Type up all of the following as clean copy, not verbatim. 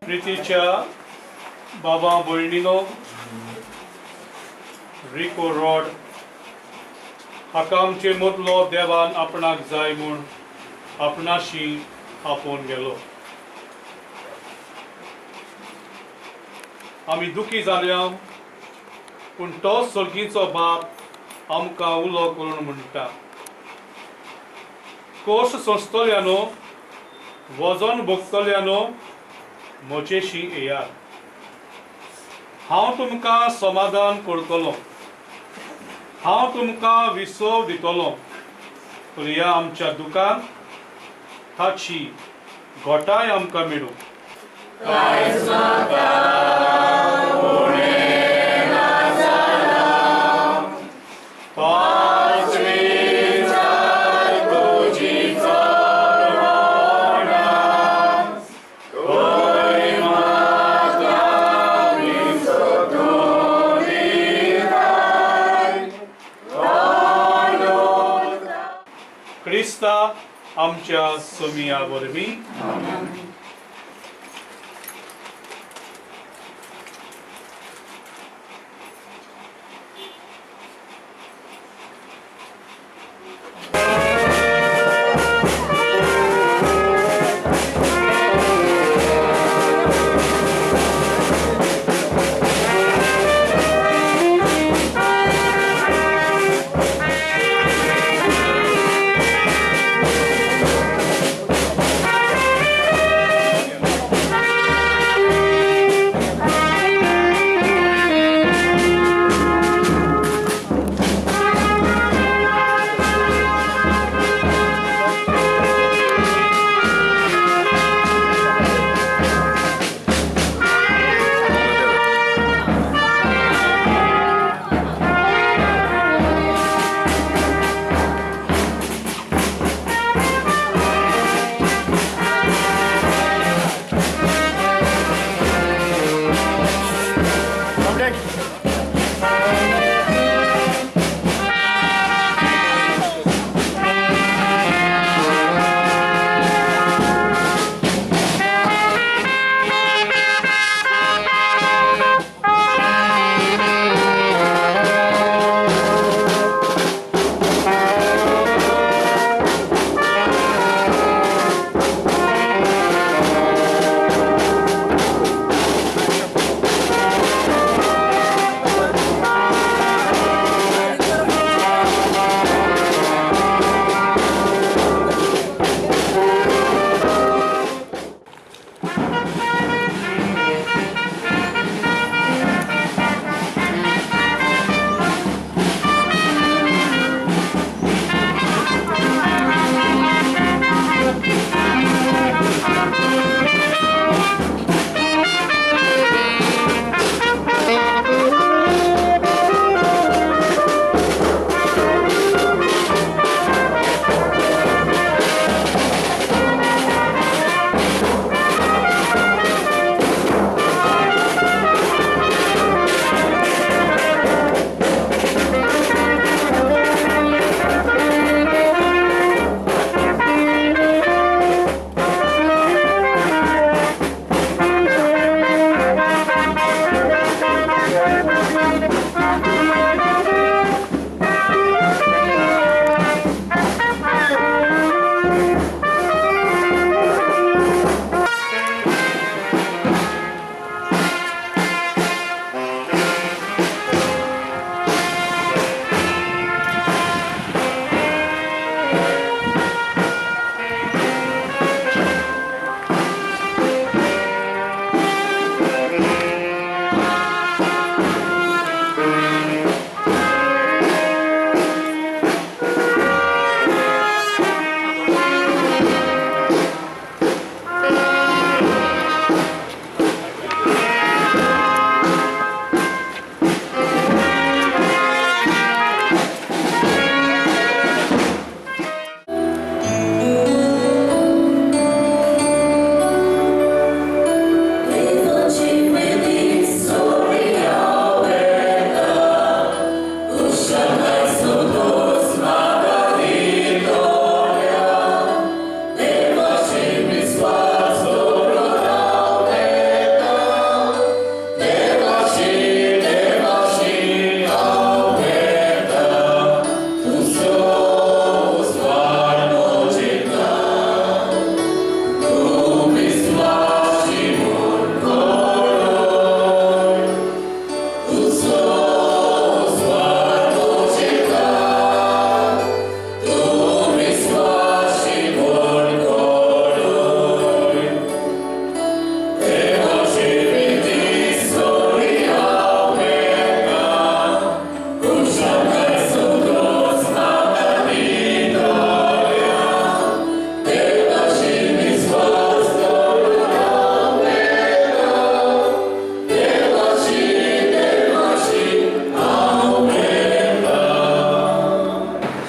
प्रितीच्या बाबा भयणीनो, रिको रॉड हाका आमचे मदलो देवान आपणाक जाय म्हूण आपणाशी आपोवन गेलो. आमी दुखी जाल्या, पूण तो सर्गीचो बाप आमकां उलो करून म्हणटा, कोश सोंसतल्यानो, वजन भोगतल्यानो, म्हजेशी येयात, हांव तुमकां समाधान करतलो, हांव तुमकां विसव दितलो. तर ह्या आमच्या दुकान ताची घोटाय आमकां मेळूं. क्रिस्ता आमच्या सोमिया वरवीं.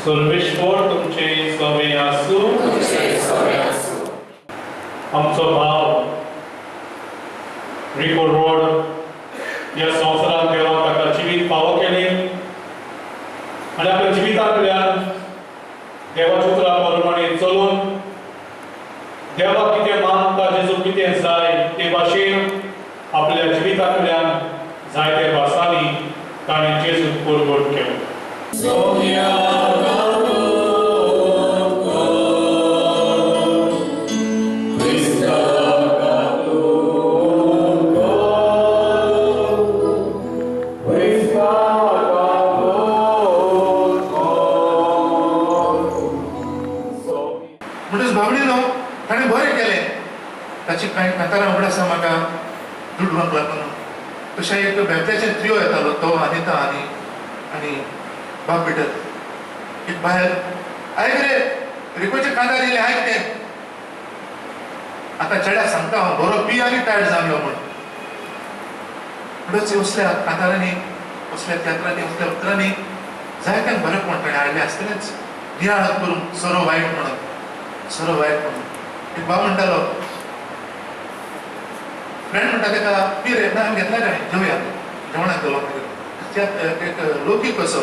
सर्वेश्वर तुमचे सवे आसूं. आमचो भाव रिको रोड ह्या संवसारांत देवान ताका जिवीत फावो केलें आनी आपल्या जिवितांतल्यान देवाच्या उतरा प्रमाणे चलून देवाक कितें मानता, जेजू कितें जाय ते भाशेन आपल्या जिवितांतल्यान जायते भासांनी ताणें जेजूक परगट केलो. म्हणटच बाबडीनो ताणें बरें केलें. ताची कांय कांतारां उगडास आसा म्हाका दुडवांक लागून. तशें एक बेबद्याचें त्रियो येतालो, तो अनिता आनी आनी बाब पिटर. एक बायल, आयक रे, रिकोचे कांतार येयले, आयक तें. आतां चेड्याक सांगता हांव, बरो पी आनी टायर्ड जावन यो म्हूण. म्हणटच असल्या कांतारांनी, असल्या तियात्रांनी, असल्या उतरांनी जायत्यांक बरेपण ताणें हाडलें आसतलेंच. नियाळ करून सोरो वायट म्हणून, सोरो वायट म्हणून. एक भाव म्हणटालो, फ्रेंड म्हणटा तेका, पी रे. ना, हांवें घेतला रे, जेवया. जेवणाक गेलो मागीर एक लोकीक कसो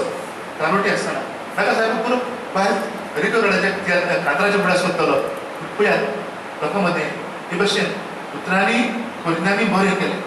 तालोटी आसतना ताका सारको पुरो भायर रिको रोडाच्या कांताराच्या फुडें सोदतालो. पळयात, लोकां मदें हे भशेन उतरांनी करण्यांनी बरें केलें.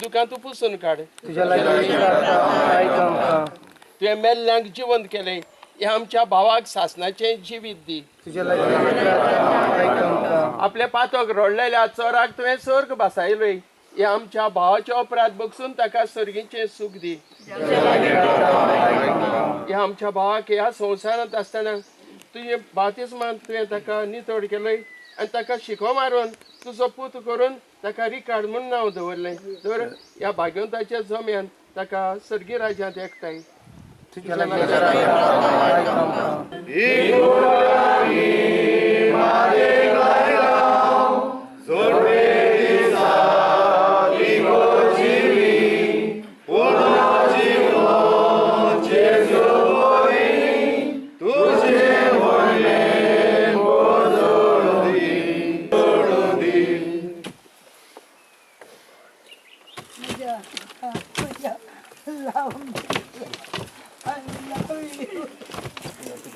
दुकां तूं पुसून काड. तुज्या लागीं आयक आमकां. तुवें मेल्ल्यांक जिवंत केलें, ह्या आमच्या भावाक सासणाचें जिवीत दी. तुज्या लागीं आयक आमकां. आपल्या पातक रडलेल्या चोराक तुवें सर्ग भासायलोय, ह्या आमच्या भावाचे अपराध बगसून ताका सर्गीचें सूख दी. ह्या आमच्या भावाक ह्या संवसारांत आसतना तुजें बातिस्मान तुवें ताका नितळ केलय आनी ताका शिको मारून तुजो पूत करून ताका रिकार्ड म्हूण नांव दवरलें. तर ह्या भाग्यवंताच्या जम्यान ताका सर्गी राज्यांत एकठांय. तुज्या लागीं आयक आमकां.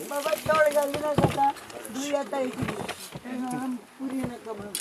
बाबा तोड घालू नाका, दुई येता इतली पुरी नाका म्हणून.